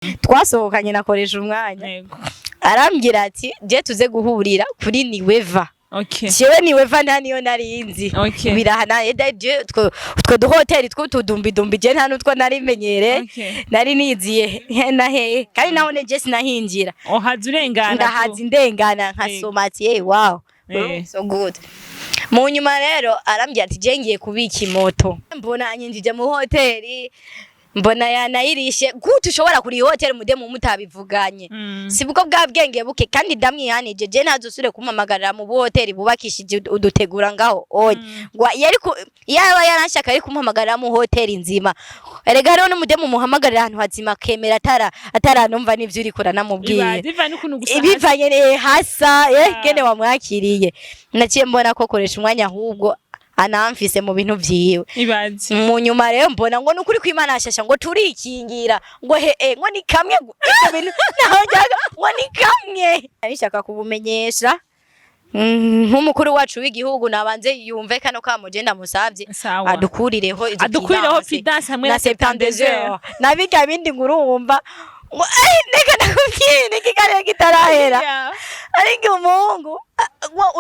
Twasohokanye nakoresha umwanya. Arambwira ati je tuze guhurira kuri Niweva. Jewe Niweva nta niyo narinzi. Birahana eda je utwo duhoteli tw'utudumbidumbi, je nta nutwo nari menyere. Nari niziye he na hehe, kandi naho ne je sinahinjira. Ohaza urengana. Ndahaza indengana nkasoma ati hey, wow, so good. Mu nyuma rero arambwira ati je ngiye kubika imoto. Mbona anyinjije mu hoteli, mbona yanayirishe. Gute ushobora kuri hoteli mudemu mutabivuganye? Si bwo bwa bwenge buke, kandi ndamwihanije, je ntazosubire kumpamagarira mu buhoteli bubakishije udutegura ngaho oya. Ngo yari yaba yaranshaka ari kumpamagarira mu hoteli nzima. Erega hariho n'umudemu muhamagarira ahantu hazima akemera ataranumva n'ivyo uriko uranamubwira. Biba biva n'ukuntu gusa. Bivanye hasa gene wamwakiriye. Naciye mbona ko koresha umwanya ahubwo anamfise mu bintu vyiwe. Ibaze. Mu nyuma rero mbona ngo nukuri kw'Imana shasha ngo turikingira, ngo he ngo ni kamwe ivyo bintu naho njyaga, ngo ni kamwe nishaka kubumenyesha. Nk'umukuru wacu w'igihugu nabanze yumve kano kamo je ndamusavye. Sawa. Adukurireho izo Adukurireho prudence. Prudence hamwe na na 72 heures nabiga bindi ngurumva ngo reka ndakubwire ikiganiro kitarahera. Ariko umuhungu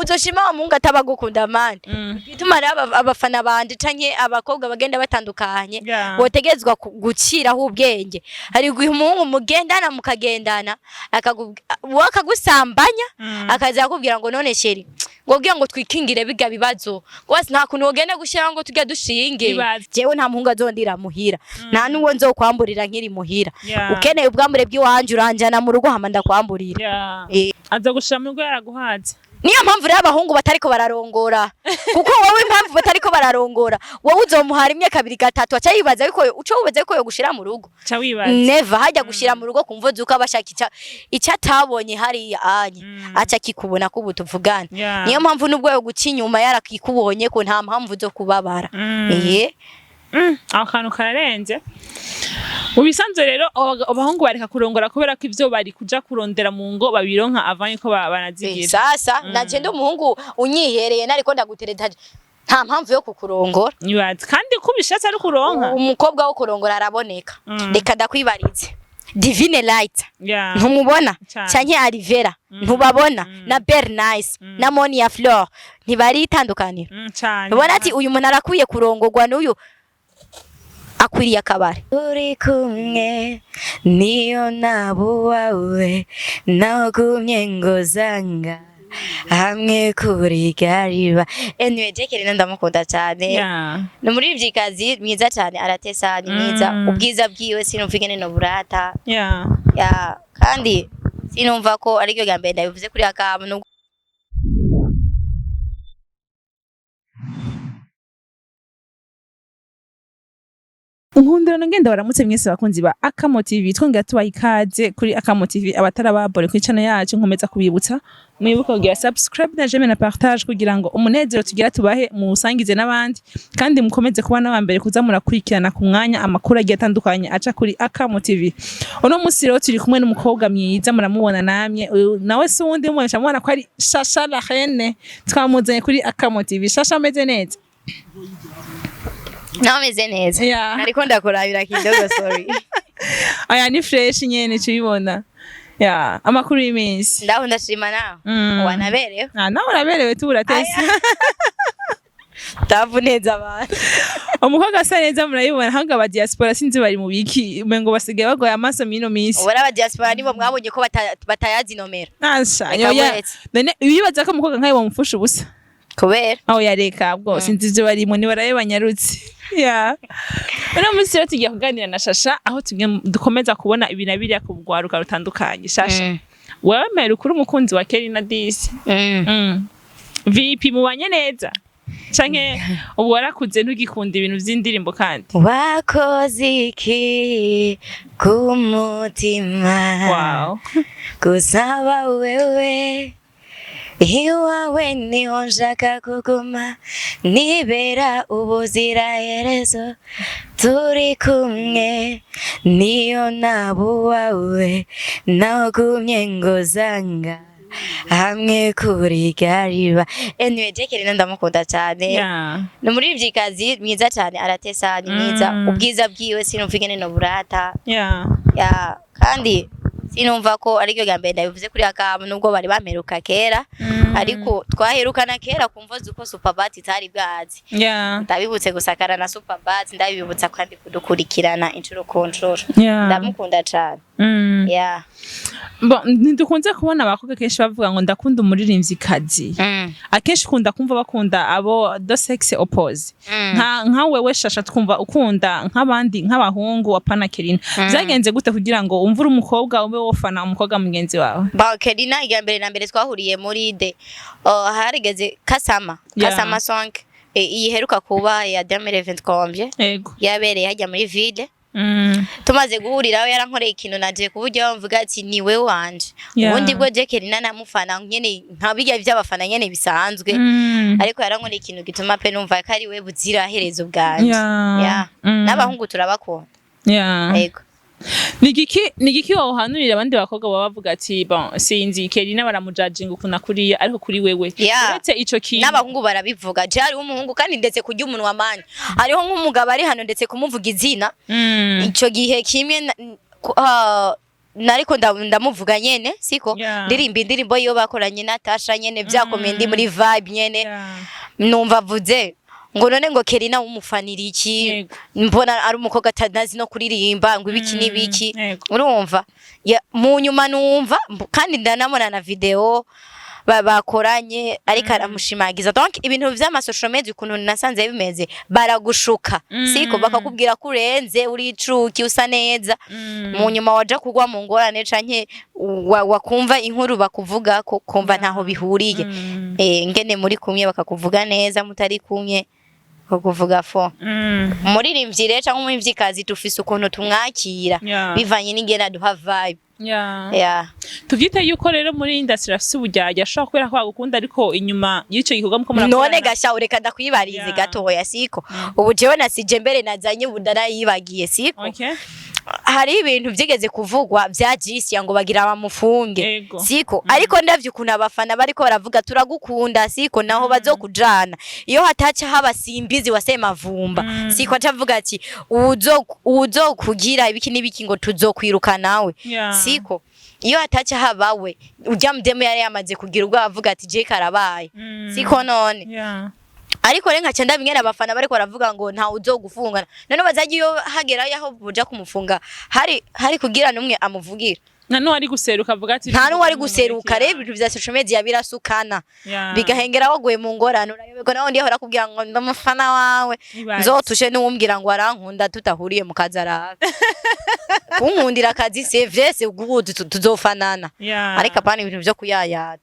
uzoshima wa muhungu ataba agukunda mani. Bituma rero abafana banje canke abakobwa bagenda batandukanye botegezwa guciraho ubwenge. Hari igihe umuhungu mugendana mukagendana wowe akagusambanya, akaza akubwira ngo none chéri, ngo kugira ngo twikingire biga bibazo, ngo basi nta kuntu wogenda gushira ngo tujya dushinge. Ibaze. Jewe nta muhungu azondira muhira, nta n'uwo nzokwamburira nkiri muhira. Ukeneye ubwambure bw'iwanje uranjana mu rugo hama ndakwamburira. Aza gushira mu rugo yaraguhaze. Niyo mpamvu rero abahungu batariko bararongora, kuko wowe impamvu batariko bararongora, wowe uzomuha rimwe, kabiri, gatatu, aca yibaza yuko uco wibaza yuko yogushira mu rugo. Ca wibaza. Never hajya gushira mu rugo kumvo zuko abashaka ica atabonye hariya anye aca akikubona ko ubu tuvugana. Niyo mpamvu nubwo yo guca inyuma yarakikubonye ko nta mpamvu zo kubabara. Ako kantu kararenze. Mu bisanzwe rero abahungu bareka kurongora kubera ko ivyo bari kuja kurondera mu ngo babironka avant yuko banazigira. Sasa naje ndi umuhungu unyihereye nariko ndagutereta, nta mpamvu yo kukurongora. Nibaza kandi ko ubishatse ari kuronka. Umukobwa wo kurongora araboneka. Reka ndakwibarize, Divine Light, ntumubona? Cane. Canke Alivera, ntubabona? Na Bernice na Monia Fleur ntibari itandukaniro? Cane. Ubona ati uyu muntu arakwiye kurongorwa n'uyu akwiriye akabari. Turi kumwe niyo nabo wawe nagumye ngozanga hamwe kuri gariba. Anyway, Jacqueline ndamukunda cyane. Ni umuririmvyikazi mwiza cyane, aratesa, ni mwiza. Ubwiza bwiwe sinumva ingene no burata. Ya, kandi sinumva ko ariryo rya mbere ndabivuze kuri akamu nubwo. Nkundira ngenda baramutse mwese bakunzi ba Akamo TV, twongera tubaha ikaze kuri Akamo TV. Abatarababore kuri channel yacu, nkomeza kubibutsa mwibuke kugira subscribe na j'aime na partage kugira ngo umunezero tugira tubahe muwusangize n'abandi, kandi mukomeze kuba n'abambere kuza murakurikirana ku mwanya amakuru agiye atandukanye aca kuri Akamo TV. Uno munsi rero turi kumwe n'umukobwa mwiza, muramubona namye. Uyu nawe si uwundi, mubona mubona ko ari Shasha la Reine. Twamuzanye kuri Akamo TV. Shasha, ameze neza? Nameze neza. Ariko ndakurabira kidogo, sorry. Aya ni fresh nyene tubibona. Ya, amakuru y'iminsi? Ndaho, ndashima nawe. Wanaberewe. Ah, nawe uraberewe tu, uratese. Tavu neza abantu. Umukobwa asa neza murayibona ahubwo aba diaspora sinzi bari mu biki, umengo basigaye bagoye amaso mw'ino minsi. Ubona aba diaspora nibo mwabonye ko batayazi nomero. Asha, Reka yoya. buretse. None wibaza ko umukobwa nkawe wamufusha ubusa? Kubera Aho yareka bwo sinzi ivyo barimo, nibarabe banyarutse. Ya. Uno munsi rero tugiye kuganira na Shasha aho tugiye dukomeza kubona ibintu biriya ku rwaruka rutandukanye. Shasha, wewe mbere ukuri umukunzi wa Kelly na Disi. VP mubanye neza canke ubu warakuze ntugikunda ibintu vy'indirimbo kandi? Wakoze iki ku mutima? Gusaba wewe iwawe niho nshaka kuguma nibera ubuziraherezo. Turi kumwe niyo nabo wawe nagumye ngozanga hamwe kuri gariba. Anyway, Jacqueline ndamukunda cyane. Ni umuririmvyikazi mwiza cyane, aratesa, ni mwiza. Ubwiza bwiwe sinumva ingene no burata. Ya, kandi Kandi sinumva ko ariryo rya mbere ndabivuze kuri akamu, nubwo bari bamperuka kera, ariko twaherukana kera kumva zuko Superbat itari bwazi. Ndabibutse gusakara na Superbat, ndabibutsa kandi kudukurikirana inshuro ku nshuro. Ndamukunda cane. Yeah. Bon, ntidukunze kubona abakobwa kenshi bavuga ngo ndakunda umuririmvyikazi. Akenshi ukunda kumva bakunda abo de sexe opposé. Nka wewe Shasha, twumva ukunda nk'abandi, nk'abahungu, apana Kerina. Vyagenze gute kugira ngo umve uri umukobwa ube wofana umukobwa mugenzi wawe? Ba Kerina, irya mbere na mbere twahuriye muri de harigeze Kasama. Kasama song iheruka kuba ya 2020 combien, yabereye hajya muri ville. Tumaze guhuriraho yarankoreye ikintu naje ku buryo mvuga ati ni we wanje. Ubundi bwo je Kerina namufana nyene nka bijya by'abafana nyene bisanzwe, ariko yarankoreye ikintu gituma pe numva ko ari we buziraherezo bwanje. Yeah. N'abahungu turabakunda. Yego. Ni igiki wohanurira abandi bakobwa baba bavuga ati bon, sinzi, Kerina baramujajinga ukuntu akuriye, ariko kuri wewe uretse ico kintu? N'abahungu barabivuga. Je hariho umuhungu kandi ndetse kurya umunwa mani, hariho nk'umugabo ari hano ndetse kumuvuga izina. Ico gihe kimwe nariko ndamuvuga nyene, siko? Ndirimba indirimbo iyo bakoranye na Tasha nyene, vyakomeye, ndi muri vibe nyene. Numva avuze ngo none ngo Kerina wumufanira iki? Mbona ari umukobwa atanazi no kuririmba, ngo ibiki n'ibiki. Urumva, mu nyuma numva kandi ndanabona na video bakoranye ariko aramushimagiza. Donc ibintu vy'ama social media, ukuntu nasanze bimeze, baragushuka, siko? Bakakubwira ko urenze, uri icuki, usa neza. Mu nyuma waja kugwa mu ngorane canke wakumva inkuru bakuvuga ko kumva ntaho bihuriye. Ngene muri kumwe bakakuvuga neza, mutari kumwe bakakuvuga fo. Umuririmbyi rero canke umuririmvyikazi tufise ukuntu tumwakira bivanye n'ingene aduha vibe. Yeah. Tuvyite yuko rero muri industry afise uburyarya, ashobora kubera ko agukunda, ariko inyuma y'ico gikorwa muko murakorana. None gasha, ureka ndakwibarize gatoya, siko? Ubu jewe nasije mbere nazanye, ubu ndarayibagiye, siko? Okay. Hari ibintu vyigeze kuvugwa vya Jisia ngo bagira bamufunge, siko? Ariko ndavye ukuntu abafana bariko baravuga turagukunda, siko? Naho bazokujana iyo hataca haba simbizi wa Semavumba, siko? Acavuga ati uzo uzokugira ibiki n'ibiki ngo tuzokwiruka nawe, siko? Iyo hataca habawe urya mudemu yari yamaze kugira ubwo avuga ati je karabaye, siko none? Ariko rero nkaca ndabingene abafana bariko baravuga ngo nta uzogufungana, none bazajya iyo hagera yaho buja kumufunga hari kugira numwe amuvugira? Nta n'uwari guseruka avuga ati Nta n'uwari guseruka. Rero ibintu vya social media birasukana, bigahengera waguye mu ngorane, urayoberwa nawe. Ndiho arakubwira ngo ndamufana wawe. Ibaze. Nzotushe n'uwumbwira ngo arankunda tutahuriye mu kazi, arabe kunkundira akazi, c'est vrai, c'est good, tuzofanana, ariko apana ibintu vyo kuyayada.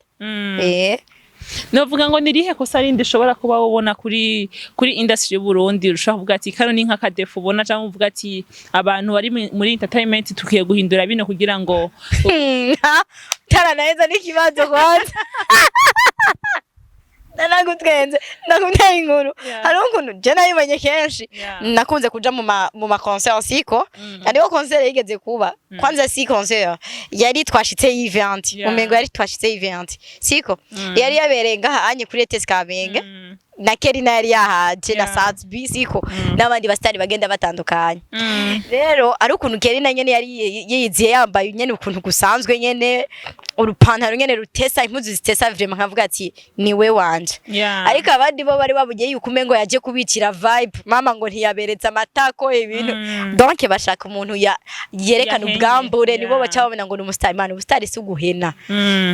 Novuga ngo ni irihe kosa rindi ushobora kuba ubona kuri industry y'u Burundi, ushobora kuvuga ati kano ni nk'aka défaut ubona, cyangwa uvuga ati abantu bari muri entertainment tukwiye guhindura bino kugira ngo? Taranaheza n'ikibazo kwanza nanagutwenze, ndakuteye inkuru. Hariho ukuntu je nabibonye kenshi. Nakunze kuja mu ma concert, siko? Hariho concert yigeze kuba, kwanza si concert, yari twashitse event. Umengo yari twashitse event, siko? Yari yabereye ngaha anye kuri ETS Kamenge. Na Kerina yari yahaje na Satsby, siko? N'abandi basitari bagenda batandukanye. Rero ari ukuntu Kerina nyene yari yiyiziye, yambaye nyene ukuntu gusanzwe nyene, urupantaro nyene rutesa, impuzu zitesa, vraiment nkavuga ati ni we wanje. Ariko abandi bo bari babugiye yuko umengo yaje kubicira vibe, mama, ngo ntiyaberetse amatako, ibintu. Donc bashaka umuntu ya yerekana Yahenye, ubwambure, nibo baca babona ngo ni umusitari. Man, ubusitari si uguhena,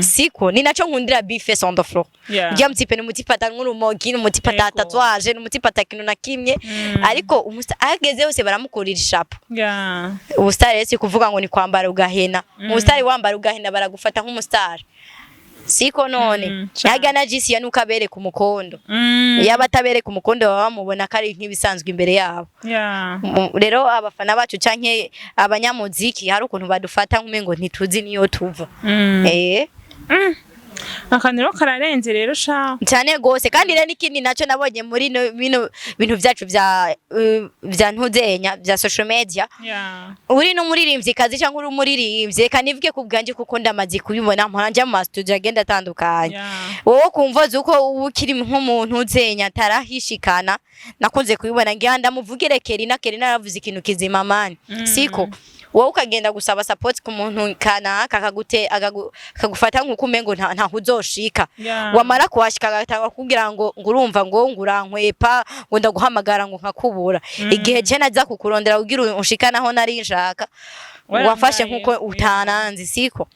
siko? Ni naco nkundira B-Face on the floor. Ujya mutipe ni umutipe atanywa urumogi, ni umutipe ata tatouage, ni umutipe atakintu na kimwe, ariko ahageze hose baramukurira ishapo. Ubusitari rero si kuvuga ngo ni kwambara ugahena. Umusitari wambara ugahena baragufata nk'umusitari, siko none? Cane. Naga na Jisi nuko abereka umukondo. Iyo abatabereka umukondo baba bamubona ko ari nk'ibisanzwe imbere yabo. Rero abafana bacu canke abanyamuziki hari ukuntu badufata nk'umengo ntituzi niyo tuva. Akantu rero kararenze rero sha. Cyane gose. Kandi rero n'ikindi naco nabonye muri bino bintu vyacu vya ntuzenya vya social media, uri n'umuririmvyikazi cyangwa uri umuririmbyi, reka nivuge ku bwanje kuko ndamaze kubibona, mpora nja mu ma studio agenda atandukanye. Wowe kumva uzi uko uba ukiri nk'umuntu uzenya atarahishikana, nakunze kubibona, ngira ndamuvugire Kerina. Kerina yaravuze ikintu kizima, man. Siko wowe ukagenda gusaba support ku muntu kanaka, akagute akagufata nk'uko umengo ntaho uzoshika. Wamara kuhashika agatanga kugira ngo urumva ngo urankwepa, ngo ndaguhamagara ngo nkakubura. Igihe je naza kukurondera kugira unshikane aho nari nshaka, wafashe Warambaye. nkuko utananzi. Siko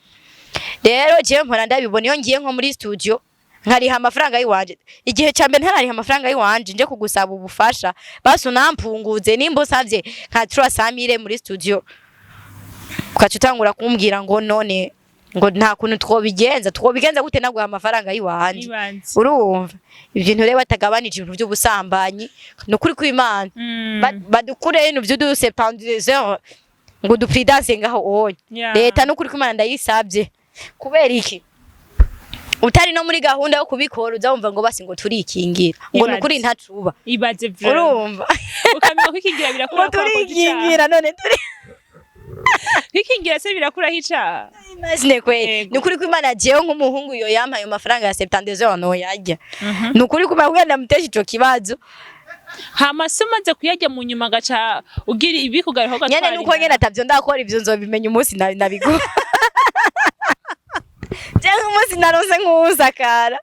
rero jewe mpora ndabibona iyo ngiye nko muri studio nkariha amafaranga yiwanje. Igihe ca mbere ntarariha amafaranga yiwanje nje kugusaba ubufasha, basi unampunguze. Nimba usavye nka 300 muri studio, ukaca utangura kumbwira ngo none ngo nta kuntu twobigenza. Twobigenza gute naguha amafaranga yiwanje? Ibanze. Urumva ibintu rero batagabanije, ibintu by'ubusambanyi, ni ukuri kw'Imana. Badukure ibintu vy'udu 72 ngo dupridanse ngaho onye. Leta, n'ukuri kw'Imana, ndayisabye. Kubera iki utari no muri gahunda yo kubikora, uza wumva ngo basi ngo turikingira, ngo Ibaze. nukuri ntacuba. Ibaze vraiment. Urumva Ukamenya kwikingira ngo birakura ko wakoze icyaha. turikingira, none turi Kwikingira se birakuraho icaha? Imagine kweli. Nukuri kw'Imana, jewe nk'umuhungu yo yampaye ayo mafaranga ya 72 heures noyarya. Nukuri kw'Imana, kugira ndamuteshe ico kibazo. Hama se umaze kuyarya, mu nyuma agaca ugira ibikugaruka? Nyene nuko nyene atavyo ndakora, ivyo nzobimenya umunsi nabigura, jewe umunsi narose nk'uwusakara,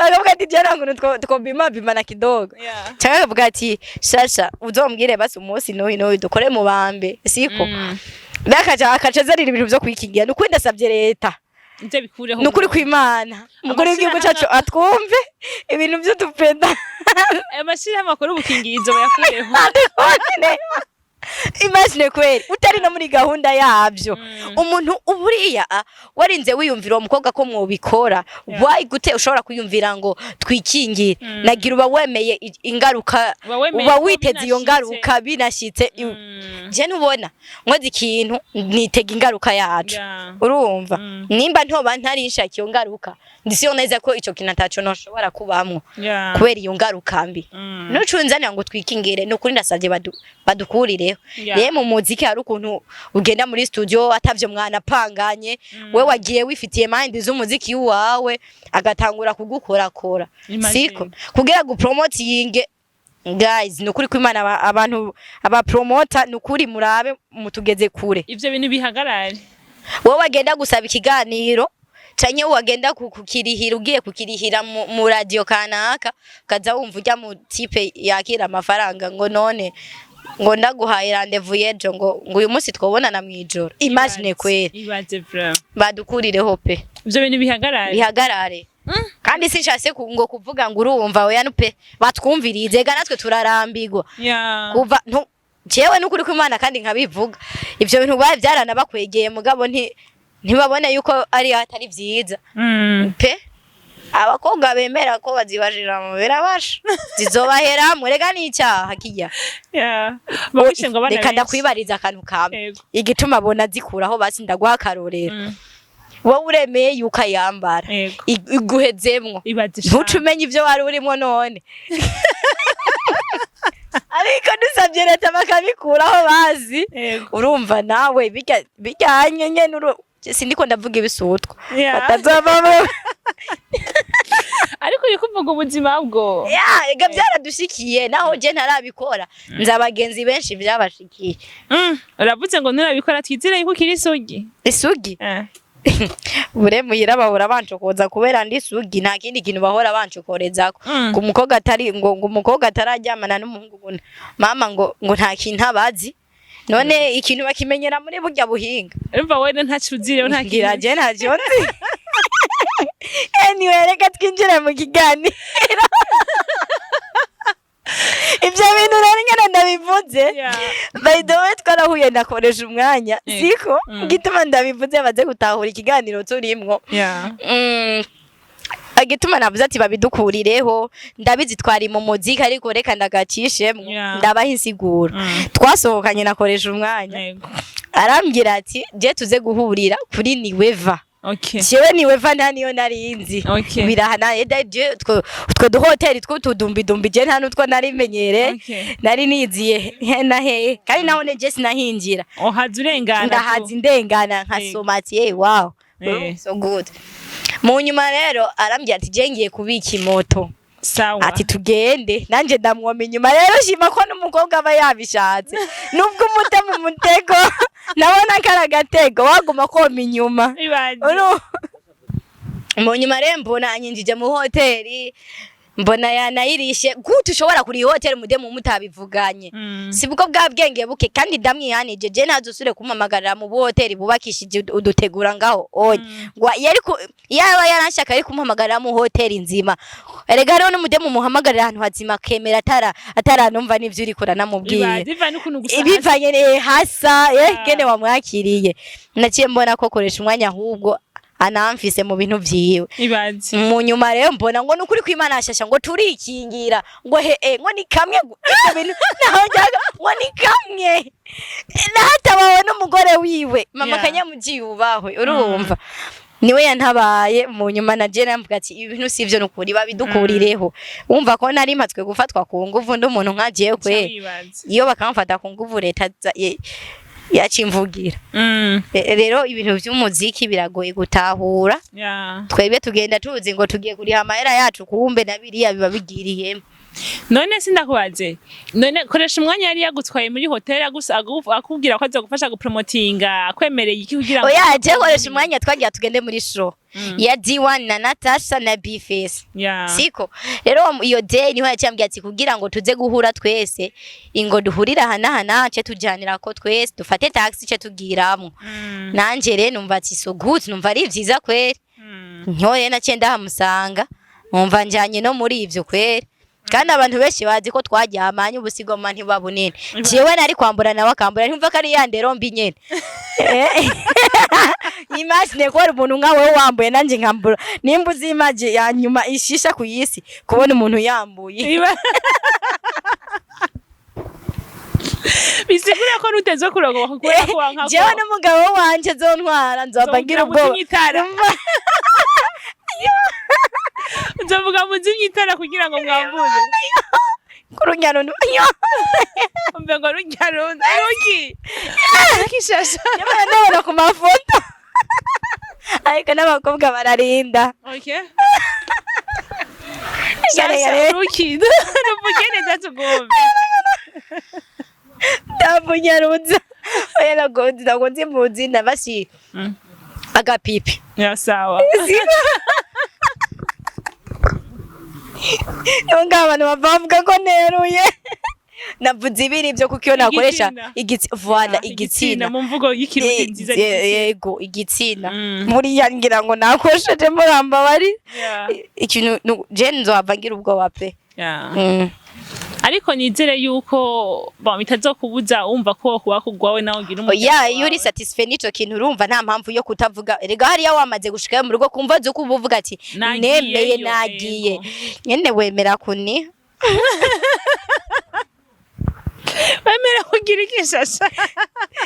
akavuga ati je nta kuntu twobimapimana kidogo, cyangwa akavuga ati shasha uzombwire basi umunsi n'uyu n'uyu dukore mu bambe, siko? Akaca azanira ibintu vyo kwikingira. Nukuri ndasavye leta, Ivyo bikureho. Nukuri kw'Imana, umukuru w'igihugu cacu atwumve, ibintu vy'udupeda. Ayo mashirahamwe akora ubukingirizo bayakureho. Imagine kweli, utari no muri gahunda yavyo, umuntu uburiya warinze wiyumvira uwo mukobwa ko mwobikora. Why gute ushobora kwiyumvira ngo twikingire? Nagira uba wemeye ingaruka. Uba wemeye Uba ko witeze iyo binashitse. ngaruka binashitse. Je ntubona nkoze ikintu nitega ingaruka yacu. Urumva, nimba ntoba ntarinshaka iyo ngaruka, ndisiyo neza ko ico kintu ataco noshobora kubamwo kubera iyo ngaruka mbi. Nucunzanira ngo twikingire, nukuri ndasavye badukurireho. Rero mu muziki hari ukuntu ugenda muri studio atavyo mwanapanganye, we wagiye wifitiye mind z'umuziki wawe, agatangura kugukorakora. Imagine. Siko kugira gupromotinge, guys, nukuri kw'Imana, abantu aba promoter, nukuri murabe mutugeze kure. Ivyo bintu bihagarare. Wowe wagenda gusaba ikiganiro canke wagenda kukirihira, ugiye kukirihira mu radio kanaka, ukaza wumva ujya mu type yakira amafaranga ngo none ngo ndaguhaye rendez-vous y'ejo, ngo uyu munsi twobonana mw'ijoro. Imagine kweri. Ibaze vraiment. Badukurireho pe. Ivyo bintu bihagarare. Bihagarare. Kandi sinshase ngo kuvuga ngo urumva, oya pe, batwumvirize ega, natwe turarambirwa. Kuva ntu jewe nukuri kw'Imana, kandi nkabivuga, ivyo bintu baye byaranabakwegeye, mugabo ntibabone yuko ari atari vyiza. Pe, abakobwa bemera ko bazibajira birabasha, zizobaheramwe rega, n'icyaha kijya. Bawishe ngo abana Reka benshi. ndakwibariza akantu kamwe. Yego. Igituma bona zikuraho, basi ndaguha akarorero. Wowe uremeye yuko ayambara, iguhezemwo, Ibaze sha. ntuce umenya ibyo wari urimo none. Ariko dusabye leta bakabikuraho bazi. Urumva nawe bijyanye nyene, sindiko ndavuga ibisutwa, batazovamo. Ariko uri kuvuga ubuzima bwo. Ya, ega byaradushikiye, naho je ntarabikora, nzi abagenzi benshi byabashikiye. Uravuze ngo nturabikora, twizere yuko ukiri isugi. Isugi? Bure muhira bahora bancokoza kubera ndi isugi, nta kindi kintu bahora bancokorezako. Ngo umukobwa atari ngo umukobwa atararyamana n'umuhungu, ngo mama ngo nta kintu abazi. None ikintu bakimenyera muri burya buhinga. Urumva wewe ntaco uzi rero, nta Ngira kintu. je ntacyo nzi. Anyway, reka twinjire mu kiganiro. Ibyo bintu rero ingene ndabivuze, by the way, twarahuye ndakoresha umwanya, siko? Gituma ndabivuze, baze gutahura ikiganiro turimwo. Igituma navuze ati babidukurireho, ndabizi twari mu muziki, ariko reka ndagacishemwo, ndabaha insiguro. Twasohokanye nakoresha umwanya, arambwira ati je tuze guhurira kuri Niweva. Jewe niwe va, nta niyo narinzi. Birahana je utwo duhoteli tw'utudumbidumbi, je nta n'utwo nari menyere. Nari niziye he na hehe, kandi naho je sinahinjira. Ohaza urengana. Ndahaza indengana, nkasoma ati: "Hey, wow, so good." Mu nyuma rero arambwira ati: "Je ngiye kubika imoto." Ati: "Tugende." Nanje ndamwoma inyuma. Rero shima ko n'umukobwa aba yabishatse, nubwo umute mu mutego nabona kari agatego, waguma koma inyuma. Ibaze. Mu nyuma rero mbona anyinjije mu hoteli, mbona yanayirishe. Gute ushobora kuri hoteli mudemu mutabivuganye? Si bwo bwa bwenge buke, kandi ndamwihanije, je ntazosubire kumpamagarira mu hoteli bubakishije udutegura ngaho oya. Ngo yari yaba yaranshaka ari kumpamagarira mu hoteli nzima. Erega hariho n'umudemu muhamagarira ahantu hazima akemera ataranumva n'ivyo uriko uranamubwira. Ibaze, bivanye n'ukuntu gusa. Bivanye hasa gene wamwakiriye. Naciye mbona ko koresha umwanya ahubwo anamfise mu bintu vyiwe. Ibaze. Mu nyuma rero mbona ngo nukuri kw'Imana shasha, ngo turikingira, ngo he ngo ni kamwe ivyo bintu naho njyaga, ngo ni kamwe nahatabawe n'umugore wiwe mama. Kanyamuji yubahwe, urumva niwe yantabaye. Mu nyuma na je namvuga ati: "Ibi bintu sivyo, nukuri babidukurireho." Wumva ko nari mpatswe gufatwa ku nguvu, ndi umuntu nka jewe kwe. Wibaze. Iyo bakamfata ku nguvu, leta yacimvugira. Rero ibintu vy'umuziki biragoye gutahura. Twebwe tugenda tuzi ngo tugiye kuriha amahera yacu, kumbe na biriya biba bigiriyemo. None sindakubaze, none koresha umwanya yari yagutwaye muri hoteli akubwira ko azogufasha gupromotinga, akwemereye iki kugira ngo? Oya, je koresha umwanya twagira tugende muri show ya D1 na Natasha na Bface. Siko rero iyo day niho yaciye ati kugira ngo tuze guhura twese, ingo duhurira aha n'aha n'aha, ce tujanira ko twese dufate taxi, ce tugiramwo. Nanje rero numva ati: "So good." Numva ari vyiza kweri. Ntoye naciye ndahamusanga, numva njanye no muri ivyo kweri. Kandi abantu benshi bazi ko twaryamanye, ubusigoma ntibuba bunini. Jewe nari kwambura nawe akambura, ntumva ko ari ya ndero mbi nyene. Imagine ko hari umuntu nka wewe wambuye nanje nkambura. Nimba uzi image ya nyuma ishisha ku yisi, kubona umuntu yambuye. Bisigura ko nuteze kurogoka kubera ko wanka ko Jewe n'umugabo wanje zontwara, nzoba ngira ubwoba. Muzimye itara, nzovuga muzimye itara kugira ngo mwambure. Kurunyano. Umve ngo rujya rundi ruki ruki shasha. Ndabona ku mafoto, ariko n'abakobwa bararinda. Okay. Gare, Shasha. Gare. Ruki ruvuge neza tugombe. Ndavunyarutsa, oya, ntabwo nzi muzina basi. Agapipi. Ya, sawa. Niyo ngaho abantu bavuga ko neruye, navuze ibiri byo kuko iyo nakoresha Igitsina. Voilà. Ah, Igitsina. Mu mvugo y'ikirundi nziza, igitsina. Yego, igitsina. Buriya ngira ngo nakosheje, muramba bari ikintu je nzohava ngira ubwoba pe. Ariko nizere yuko bon bitazokubuza, wumva ko kuba kugwawe nawe ugira umuryango Oya, iyo uri wawe. satisfait n'ico kintu, urumva nta mpamvu yo kutavuga. Erega hariya wamaze gushikayo mu rugo, kumva zuko uba uvuga ati Nagiyeyo, nemeye nagiye. Yego. Nyene wemera kuni. Wemera kugira ikishasha.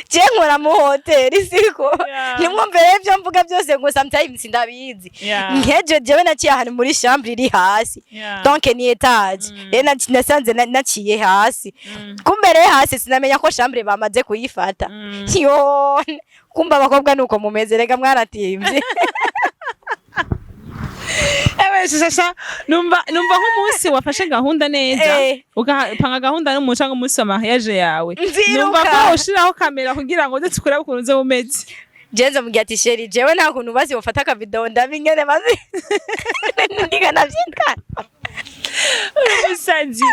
Je nkora mu hoteli, siko? Nimwumvere ivyo mvuga byose ngo sometimes ndabizi. Nkejo jewe naciye ahantu muri chambre iri hasi. Donc ni étage. Rero nasanze naciye hasi, kumbe rero hasi sinamenya ko chambre bamaze kuyifata. Yo, kumbe abakobwa nuko mumeze, rega mwaratimvye. Ewe shasha, numva nk'umunsi wafashe gahunda neza, ugapanga gahunda n'umuntu cyangwa umunsi wa mariage yawe, Nziruka. numva ko ushiraho kamera kugira ngo uze tukurabe ukuntu uzoba umeze. Jenze mubwira ati: "Chéri, jewe nta kuntu bazi bafata akavideo ndabe ingene maze ndiga navyitwara." Umusazi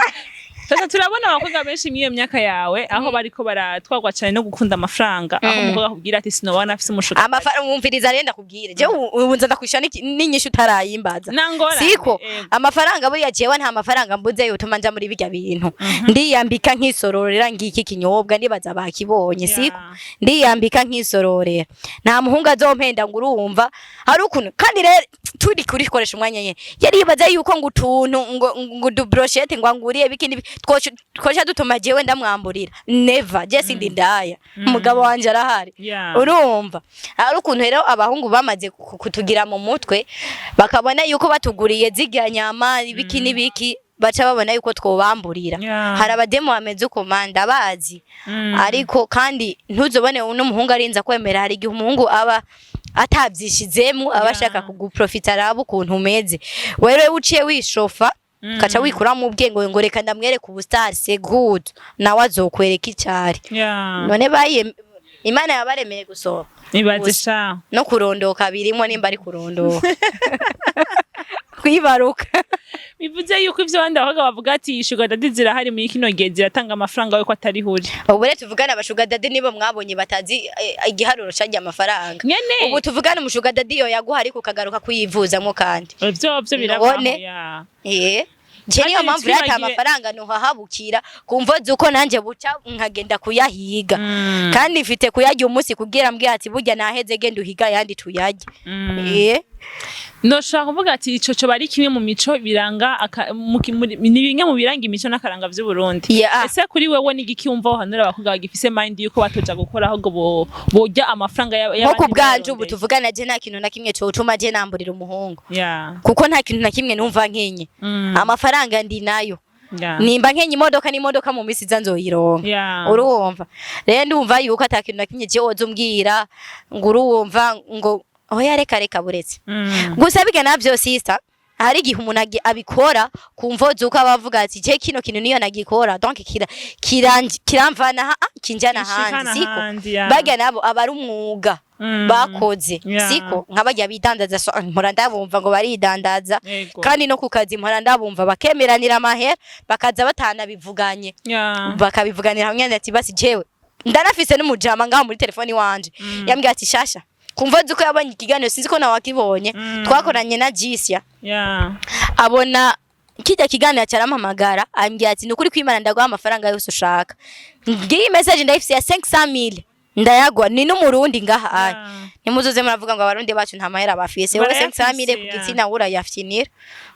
sasa. Turabona abakobwa benshi mw'iyo myaka yawe aho bariko baratwarwa cyane no gukunda amafaranga, aho umukobwa akubwira ati: "Sinobona afise umushuka." Amafaranga, wumviriza rero ndakubwire, jewe ubu nza ndakwishyura n'inyishu utarayimbaza. Nangorane. Siko amafaranga buriya, jewe nta mafaranga mbuze yotuma nja muri birya bintu. Ndiyambika nkisororera, ngiki kinyobwa nibaza bakibonye. Siko ndiyambika nkisororera, nta muhungu azompenda ngo urumva hari ukuntu. Kandi rero turi kurikoresha umwanya nyene, yaribaza yuko ngo utuntu ngo udu brochette ngo anguriye biki n'ibi. Twoca dutuma jewe ndamwamburira? Never. Je sindi ndaya, umugabo wanje arahari. Urumva ari ukuntu rero abahungu bamaze kutugira mu mutwe, bakabona yuko batuguriye zirya nyama, ibiki n'ibiki, baca babona yuko twobamburira. Hari abademu bameze uko manda bazi. Ariko kandi ntuzobone n'umuhungu arinza kwemera. Hari igihe umuhungu aba atavyishizemo, aba ashaka kuguprofita, araba ukuntu umeze. Wewe uciye wishofa, kaca wikuramo ubwenge ngo reka ndamwereke ubu star, c'est good, nawe azokwereka icari. None bayiye Imana yabaremeye gusohoka. Ibaze. Gusa. Sha. No kurondoka birimo, nimba ari kurondoka, kwibaruka. Bivuze yuko ivyo abandi bakobwa bavuga ati sugar daddy zirahari muri kino gihe, ziratanga amafaranga, yuko atari huri. Ubu rero tuvugana, aba sugar daddy nibo mwabonye batazi igiharuro c'arya amafaranga. Nyene. Ubu tuvugana, umu sugar daddy yo yaguha, ariko ukagaruka kuyivuzamwo kandi. Ivyo birabaho. None? Je niyo Kandi mpamvu rero ata amafaranga ntuhahabukira kumvo zuko nanje buca nkagenda kuyahiga. Kandi mfite kuyarya umunsi kugira mbwira ati burya naheze, genda uhiga ayandi tuyarye. Ndoshobora kuvuga ati ico coba ari kimwe mu mico biranga ni bimwe mu biranga imico n'akaranga vy'u Burundi. Ese kuri wewe ni igiki wumva wohanura abakobwa bagifise mind yuko batoja gukora, ahubwo borya amafaranga Nko y'abandi ku bwanje, ubu barondeye? tuvugana, je nta kintu na kimwe cotuma je namburira umuhungu. Kuko nta kintu na kimwe numva nkenye. Amafaranga ndi nayo. Nimba nkenye imodoka n'imodoka, mu misi iza nzoyironka. Urumva rero, ndumva yuko ata kintu na kimwe je woza umbwira ngo urumva ngo oya, reka reka, buretse. Gusa biga navyo, sister, hari igihe umuntu abikora ku mvo zuko aba avuga ati je kino kintu niyo nagikora, donc kira kiramvana ha kinjana Gishikana ahandi, siko? ahandi, yeah. Barya nabo aba ari umwuga bakoze. Siko nka barya bidandaza, so, mpora ndabumva ngo baridandaza. Kandi no ku kazi mpora ndabumva bakemeranira amahera, bakaza batanabivuganye. Bakabivuganira hamwe ati basi jewe ndanafise n'umujama ngaho muri telefoni wanje yambwiye ati shasha kumva zuko yabonye ikiganiro, sinzi ko nawe wakibonye, twakoranye na Jisia. Abona kijya kiganiro cyarampamagara, ambwira ati nukuri kwimana ndaguha amafaranga yose ushaka, ngiyi message ndayifise ya 500,000 ndayagwa, ni n'umurundi ngaha aya. Nimuzoze muravuga ngo abarundi bacu nta mahera bafise, wowe Barayafise, 500,000 ku gitsina urayafyinira,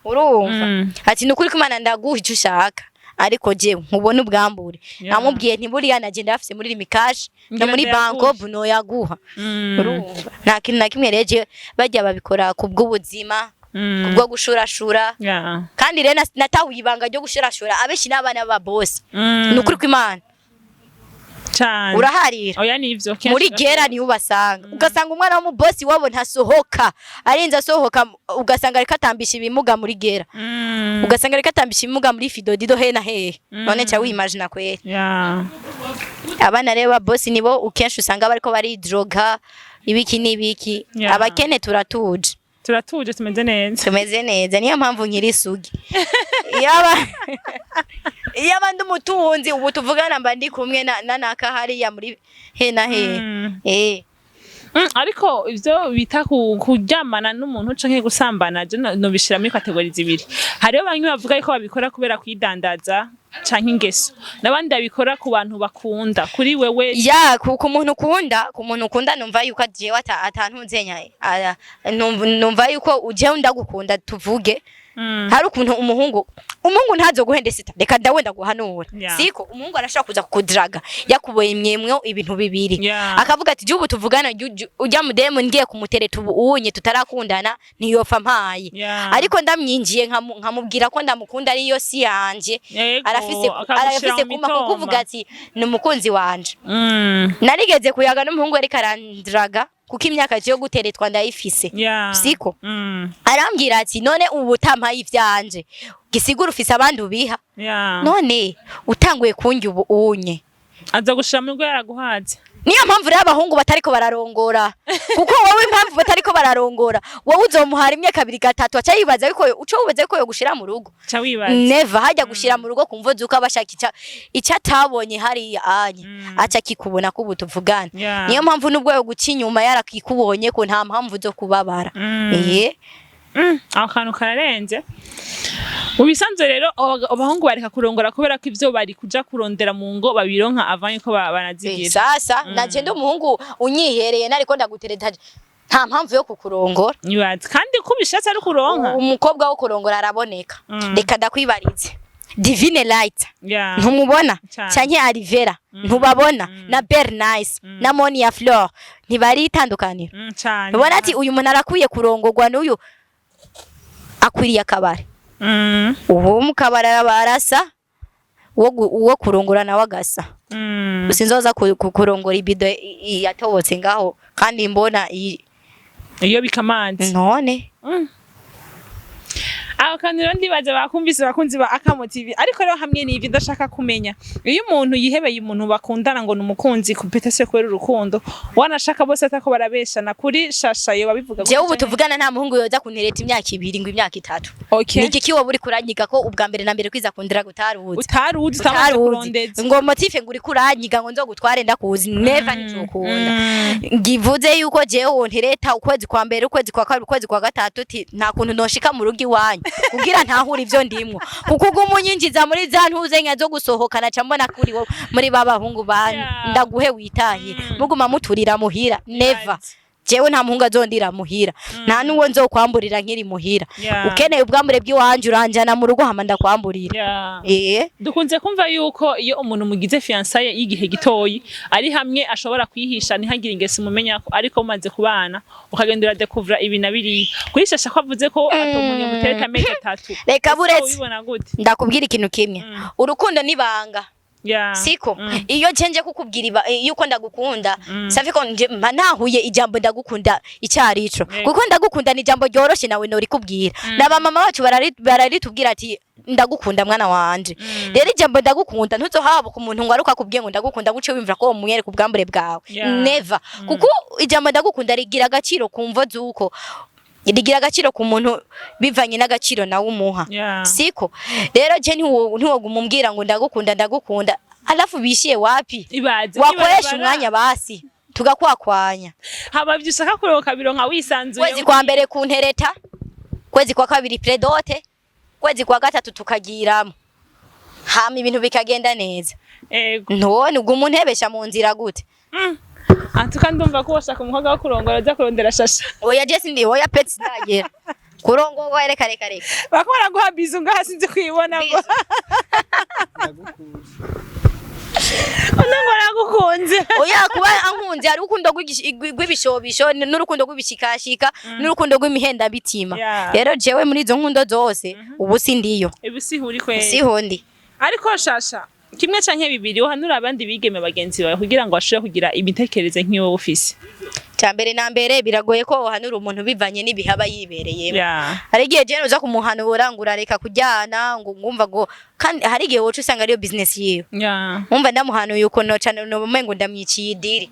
urumva? Ati nukuri kwimana ndaguha icyo ushaka, ariko je nkubona ubwambure. Namubwiye nti buriya nagenda bafise muri Lumicash no Ngira muri ndayaguhe. banko buno yaguha. Urumva nta kintu na kimwe rero je bajya babikora kubw'ubuzima, kubwo gushurashura. Kandi rero natahuye ibanga ryo gushurashura, abenshi n'abana b'ababosi. Ni ukuri kw'Imana. Cane. Uraharira. Oya, nivyo kenshi. Muri gera niho ubasanga, ugasanga umwana w'umubosi wabo ntasohoka, arinze asohoka ugasanga ariko atambisha ibimuga muri gera. Ugasanga ariko atambisha ibimuga muri fidodido he na hehe. None ca wimagina kweri? Abana rero ba bosi nibo ukenshi usanga bariko baridroga, ibiki n'ibiki. Abakene turatuje. Turatuje, tumeze neza. Tumeze neza, niyo mpamvu nkiri isugi. Iyaba ndi umutunzi, ubu tuvugana mba ndi kumwe na naka hariya muri he na he. Ariko ivyo bita kuryamana n'umuntu canke gusambana, je nobishira muri catégories zibiri. Hariho bamwe bavuga yuko babikora kubera kwidandaza canke ingeso, n'abandi babikora ku bantu bakunda. Kuri wewe? Ya, ku muntu ukunda numva yuko jewe atantunzenya, numva yuko jewe ndagukunda, tuvuge. Hari ukuntu umuhungu ntazo guhenda sita, reka ndawe ndaguhanura. Siko umuhungu arashobora kuza kukudraga yakuboye imyemwe ibintu bibiri. Akavuga ati ubu tuvugana ujya mudemu ngiye kumutereta ubu unye tutarakundana ntiyopfa mpaye. Ariko ndamwinjiye nkamubwira ko ndamukunda, ariyo si yanje. Yego, arafise akagushira arafise mu kuma mitoma. Kukuvuga ati ni umukunzi wanje. Narigeze kuyaga n'umuhungu ariko arandraga, kuko imyaka yo guteretwa ndayifise. Siko? Arambwira ati none ubu utampaye ivyanje, gisigura ufise abandi ubiha. None utanguye kunjya ubu unye. Aza gushira mu rwo yaraguhaze. Niyo mpamvu rero abahungu batariko bararongora, kuko wowe impamvu batariko bararongora, wowe uzomuhara imwe, kabiri, gatatu, aca yibaza yuko uco wibaza yuko yogushira mu rugo. Ca wibaza. Never. Hajya gushira mu rugo kumvo zuko abashaka ica atabonye hariya anye, aca kikubona ko ubu tuvugana. Niyo mpamvu nubwo yo guca inyuma yarakikubonye ko nta mpamvu zo kubabara. Ako kantu kararenze. Mu bisanzwe rero abahungu bareka kurongora kubera ko ivyo bari kuja kurondera mu ngo babironka avanye ko banazigira. Sasa naje ndi umuhungu unyihereye nariko ndagutereta, nta mpamvu yo kukurongora. Nibaza kandi ko ubishatse ari kuronka. Umukobwa wo kurongora araboneka. Reka ndakwibarize. Divine Light, ntumubona? Cane. Canke Alivera, ntubabona? Na Bernice na Monia Fleur ntibari itandukaniro? Cane. Ubona ati uyu muntu arakwiye kurongorwa n'uyu akwiriye akabari. Ubu mu kabari araba arasa uwo kurongora nawe agasa. Sinzoza kurongora ibido yatobotse ngaho kandi mbona Iyo bikamanzi. None. Aho kandi rero ndibaza bakumvise, bakunzi ba Akamo TV. Ariko rero hamwe n'ivyo, ndashaka kumenya iyo umuntu yihebeye umuntu bakundana ngo ni umukunzi compétition kubera urukundo, wanashaka bose atako barabeshana, kuri Shasha yo babivuga? Jewe ubu tuvugana nta muhungu yoza kuntereta imyaka 2 ngo imyaka 3. Okay. Ni igiki wowe uri kuranyiga ko ubwa mbere na mbere kwiza kundira gutaruzi? Utaruzi, utamaze Utaruzi. kurondeza. Ngo motif ngo uri kuranyiga ngo nzogutware ndakuzi, never, ntizokunda. Ngivuze yuko jewe wontereta ukwezi kwa mbere, ukwezi kwa kabiri, ukwezi kwa gatatu, ti nta kuntu noshika mu rugo iwanyu kugira ntahure ivyo ndimwo, kuko uguma unyinjiza muri za ntuzenya zo gusohokana, ca mbona kuri wo muri ba bahungu ba ndaguhe witahire, muguma muturira muhira, never. Jewe nta muhungu azondira muhira, nta n'uwo nzokwamburira nkiri muhira. Ukeneye ubwambure bw'iwanje, uranjana mu rugo hama ndakwamburira. Dukunze kumva yuko iyo umuntu mugize fiançailles y'igihe gitoyi ari hamwe ashobora kwihisha ntihagire ingeso umumenya ko, ariko mumaze kubana ukagenda uradekuvura ibi na biriya. Kuri Shasha ko avuze ko atomuntu mutereta amezi 3, Reka ese buretse. ubibona gute? Ndakubwira ikintu kimwe: urukundo nibanga. Siko? Iyo nje kukubwira yuko ndagukunda, safi ko nje mba nahuye ijambo ndagukunda icyarico. Kuko ndagukunda ni ijambo ryoroshe, nawe norikubwira, na mama wacu bararitubwira ati ndagukunda mwana wanje. Rero ijambo ndagukunda ntuzohaba ku muntu ngo aruka akubwiye ngo ndagukunda guce wimvira ko womwereka ubwambure bwawe. Never, kuko ijambo ndagukunda rigira agaciro ku mvo z'uko rigira agaciro ku muntu bivanye n'agaciro nawe umuha. Siko? Rero je ntiwoguma umbwira ngo ndagukunda, ndagukunda, alafu bishiye wapi? Ibaze Wakoresha nibarabara. umwanya basi tugakwakwanya. Haba ibyo ushaka kuronka bironka wisanzuye. Kwezi kwa mbere kuntereta, kwezi kwa kabiri pré-dot, kwezi kwa gatatu tukagiramo, hama ibintu bikagenda neza. Ntone uguma untebesha mu nzira gute? Antuka ndumva ko washaka umukobwa wo kurongora aza kurondera Shasha. Oya, je sindi, oya peti, sindagera kurongorwa, reka reka reka. Bako baraguha bizu ngaha, sinzi kwibona ngo Bizu. Uno ngo aragukunze. Oya, kuba ankunze, hari urukundo rw'ibishobisho n'urukundo rw'ibishikashika n'urukundo rw'imihendabitima. Rero jewe muri izo nkundo zose ubu sindiyo. Ibi sihuri kweli. Siho ndi. Ariko Shasha, kimwe canke bibiri uhanura abandi bigeme bagenzi bawe kugira ngo bashobore kugira imitekerereze nk'iyo wowe ufise. Cya mbere na mbere, biragoye ko wohanura umuntu bivanye n'ibihe aba yibereyemo. Hari igihe jewe uza kumuhanura ngo urareka kujyana ngo ngumva ngo, kandi hari igihe woca usanga ariyo business yiwe. Umva, ndamuhanuye ukuntu cane nobumengo ndamwiciye idiri.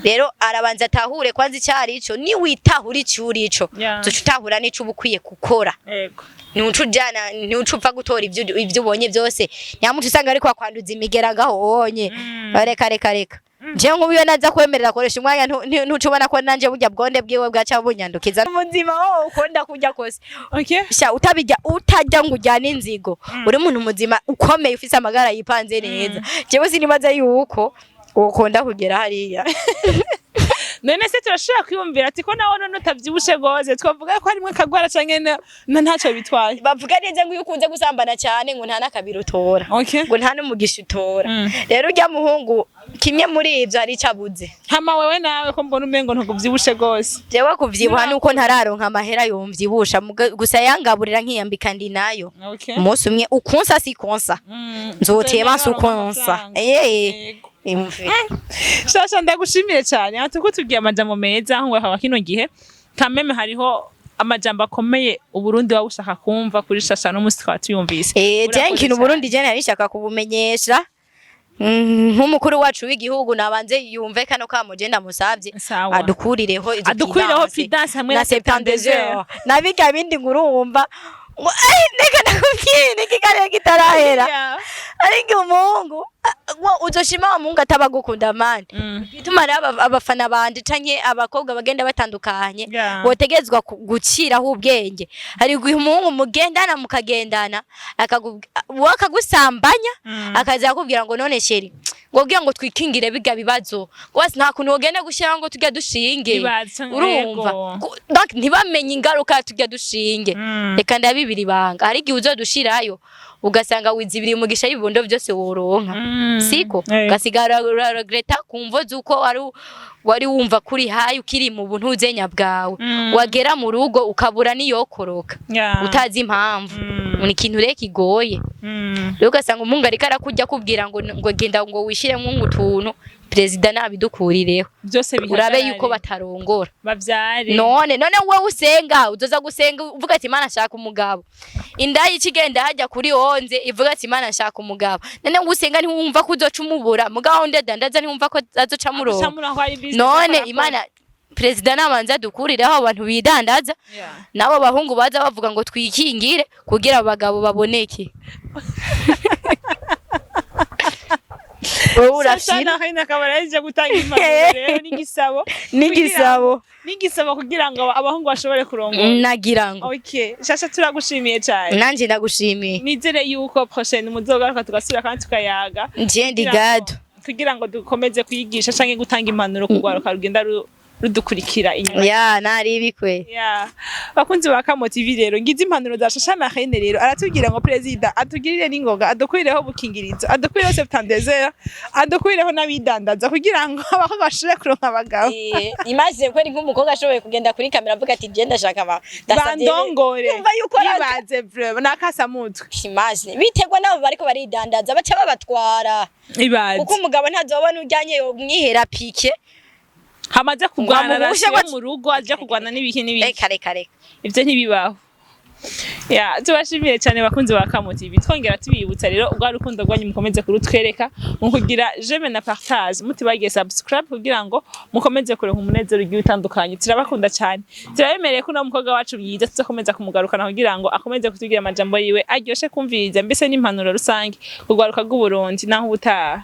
Rero arabanza atahure kwanza icyo ico, niwitahura ico uri ico, uzoca utahura n'ico uba ukwiye gukora. Ntuca ujana, ntuca upfa gutora ivyo ubonye byose. Nyamuca usanga ariko akwanduza imigera ngaho wonye. Reka reka reka, jewe nk'ubu iyo naza kwemerera akoresha umwanya, ntuca ubona ko nanje burya bwonde bwiwe bwaca bunyandukiza muzima wowe ukunda kurya kose. Sha, utabijya utajya ngo ujyane inzigo, uri umuntu muzima ukomeye ufise amagara yipanze neza, jewe sinibaza yuko ukunda kugera hariya. None se turashobora kwiyumvira ati ko nawe none utavyibushe gose, twavuga ko harimwo akagwara canke ntacyo bitwaye? Bavuga neza ngo iyo ukunze gusambana cyane ngo nta n'akabiri utora, ngo nta n'umugisha utora. Rero urya muhungu kimwe muri ivyo hari icyo abuze. Hama wewe nawe ko mbona umengo ntukuvyibushe gose? Jewe kuvyibuha nuko ntararonka amahera yomvyibusha, gusa yangaburira nkiyambika ndi nayo. Umunsi umwe ukunsa si konsa, nzoteba nsukonsa. Amafaranga. Eh, imve. Shasha, ndagushimiye cyane aha tuko tubwiye amajambo meza aho haba kino gihe kameme hariho amajambo akomeye Uburundi waba ushaka kumva kuri Shasha, n'umunsi tukaba tuyumvise. Eh, je Urakoze nkintu cyane. Burundi je nari nshaka kubumenyesha. Nk'umukuru wacu w'igihugu nabanze yumve kano kamo je ndamusavye. Sawa. Adukurireho izo Adukurireho prudence. prudence hamwe na na 72 72 heures nabiga bindi ngurumva ngo ai neka ndakubwiye ikiganiro kitarahera. Ariko umuhungu wo uzoshima wa muhungu atabagukunda mani. Bituma rero abafana banje canke abakobwa bagenda batandukanye botegezwa gukiraho ubwenge. Hari igihe umuhungu mugendana mukagendana wowe akagusambanya, akaza akubwira ngo none chéri, ngo kugira ngo twikingire biga bibazo ngo basi nta kuntu wogenda gushyiraho ngo tujya dushinge. Ibaze, Urumva? yego. Donc ntibamenye ingaruka tujya dushinge. Reka ndabibira ibanga, hari igihe uzodushirayo. Ugasanga wizibiriye umugisha y'ibibondo vyose woronka, siko? Ugasigara uraregreta ku mvo z'uko wari wumva kuri hayi ukiri mu buntuzenya bwawe, wagera mu rugo ukabura niyokoroka, utazi impamvu. Ni ikintu rero kigoye. Rero ugasanga umuhungu ariko arakurya, akubwira ngo genda, ngo wishiremwo utuntu. Perezida nabidukurireho. Byose urabe bihagarare. Yuko batarongora. Bavyare. None wowe usenga, uzoza gusenga uvuga ati: "Imana, nshaka umugabo." Inda y'ikigenda hajya kuri onze ivuga ati: "Imana, nshaka umugabo." None wowe usenga, ntiwumva ko uzoca umubura? Mugabo undi adandaza, ntiwumva ko azoca amuronka? Amuronka ko ari business None akora. Imana, perezida nabanza dukurireho abantu bidandaza, nabo bahungu baza bavuga ngo twikingire kugira abagabo baboneke. Wowe urafyina. Sasa Rene akaba yaje gutanga impanuro rero n'igisabo. N'igisabo. N'igisabo kugira ngo abahungu bashobore kurongora. Nagira ngo Okay, Shasha, turagushimiye cyane. Nanje ndagushimiye. Nizere yuko prochaine muzogaruka, tugasubira kandi tukayaga. Nje ndi gado. Kugira ngo dukomeze kwigisha canke gutanga impanuro ku rwaruka rugenda rudukurikira inyuma. Ya naribikwe. Ya, bakunzi ba Kamo TV, rero ngize impanuro za Shasha Marene. Rero aratubwira ngo perezida atugirire n'ingoga, adukurireho ubukingirizo, adukurireho septante-deux heures, adukurireho n'abidandaza kugira ngo abakobwa bashobore kuronka abagabo. Imagine ko ari nk'umukobwa ashoboye kugenda kuri kamera avuga ati: "Je ndashaka ndasavye bandongore." Yumva yuko Ibaze vraiment, nakasamutwe. Imagine biterwa n'abo bariko baridandaza, baca babatwara. Ibaze. Kuko umugabo ntazobona ujyanye mwihera pike. Hamaze kurwana Ngo amuhushe. rasiyo mu rugo, aje kurwana n'ibiki n'ibiki. Reka, reka, reka. Ivyo ntibibaho. Ya, tubashimiye cyane bakunzi ba Kamo TV. Twongera tubibutsa rero, ubwa rukundo rwanyu mukomeze kurutwereka mu kugira j'aime na partage, mutibagiye subscribe, kugira ngo mukomeze kuronka umunezero ugiye utandukanye. Turabakunda cyane. Turabemereye ko uno mukobwa wacu mwiza tuzakomeza kumugarukana kugira ngo akomeze kutubwira amajambo yiwe aryoshe kumviriza, mbese n'impanuro rusange ku rwaruka rw'Uburundi. Naho ubutaha.